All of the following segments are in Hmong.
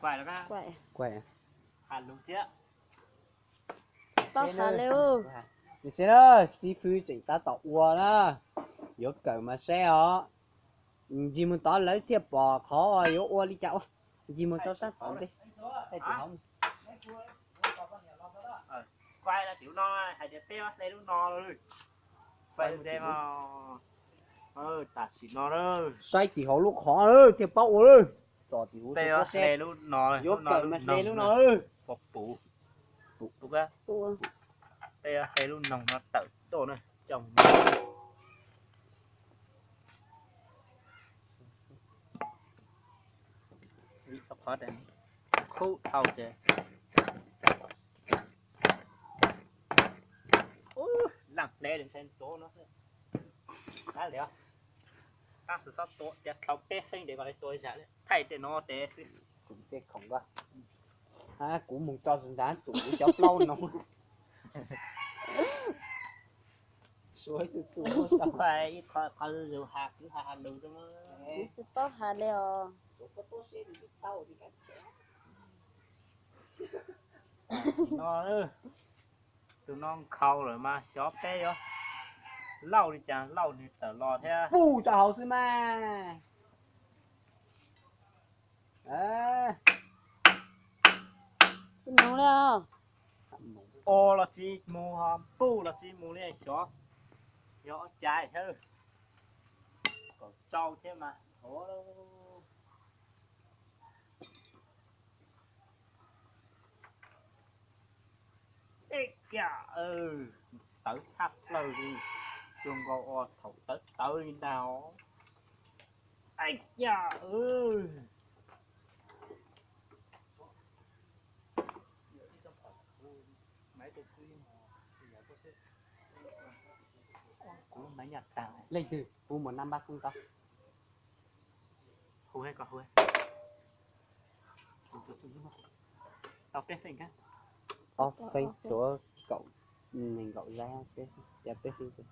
Kuaim, kuaim. Tsis paub hais li. Nws seb na, xib fwb tseem tab tom ua na, yuav kawm mas seb os. Ncig mus tod lawv thiaj pom qhov yuav ua li cas ua. Ncig mus rau sab tom ntej. Saib tim hauv lub qhov thiaj paub ua. Tsom tim huv seb, yuav kawm mas hle lub no. Tej hle lub noog no tawm tuaj na, coj mus. Vim txog qhov tias khub dhau ces lam hle ntxov no. Tab sis xob tua tias dhau peb feeb ces kom tua zam li thaij tej no tej xwb. Tsum tej khoom ko. Kuv mus tso ntawd tsum kuv cov plaub no. Suav ib txwm txum, ib qho qhov zus has kwv has has lus rau. Kuv tsis paub has li os. No, tus no nkhaus lawm mas xyov peb yuav lauj li cas lauj nws tawm los thiab. Puj tso hauv xwb mas. Tsis mus li os. O los tsis mus, puj los tsis mus li xyov. Yog ob cai thiab. Kom tsau thiab mas. Ej yam, tawv tshaj plaws li. Cuag nkaus uas thaum tawv tawv li ntag. Ej yam. Kuv lub maiv nyaj tag. Leej twg hu mus nab npab koob tau? Hu, hu. Tau peb feeb, ob feeb, tshuav kaum, nees nkaum zab, peb feeb.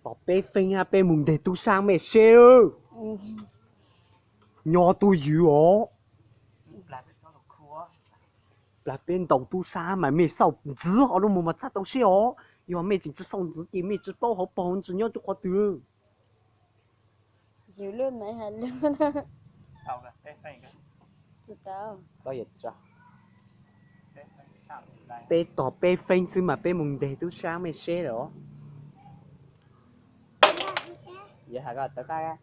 Tos peb feeb hab peb mus nteg tub sab mej seb. Nyob tub ywg os. Plag peb ntaus tub sab mas mej xauj ntxiv hauv lub mus mas txhaj tau seb os. Yog mej tseem tsis xauj ntxiv ces mej tsis paub hauv paus hauv ntsis nyob rau qhov twg. Peb tos peb feeb xwb mas peb mus nteg tub sab mej seb lawm. Yog has ko tawv qab.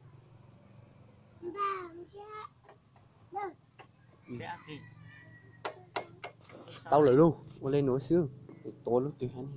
Tau lawm lauj, ua li nuav xwb, tuav lub twg hab.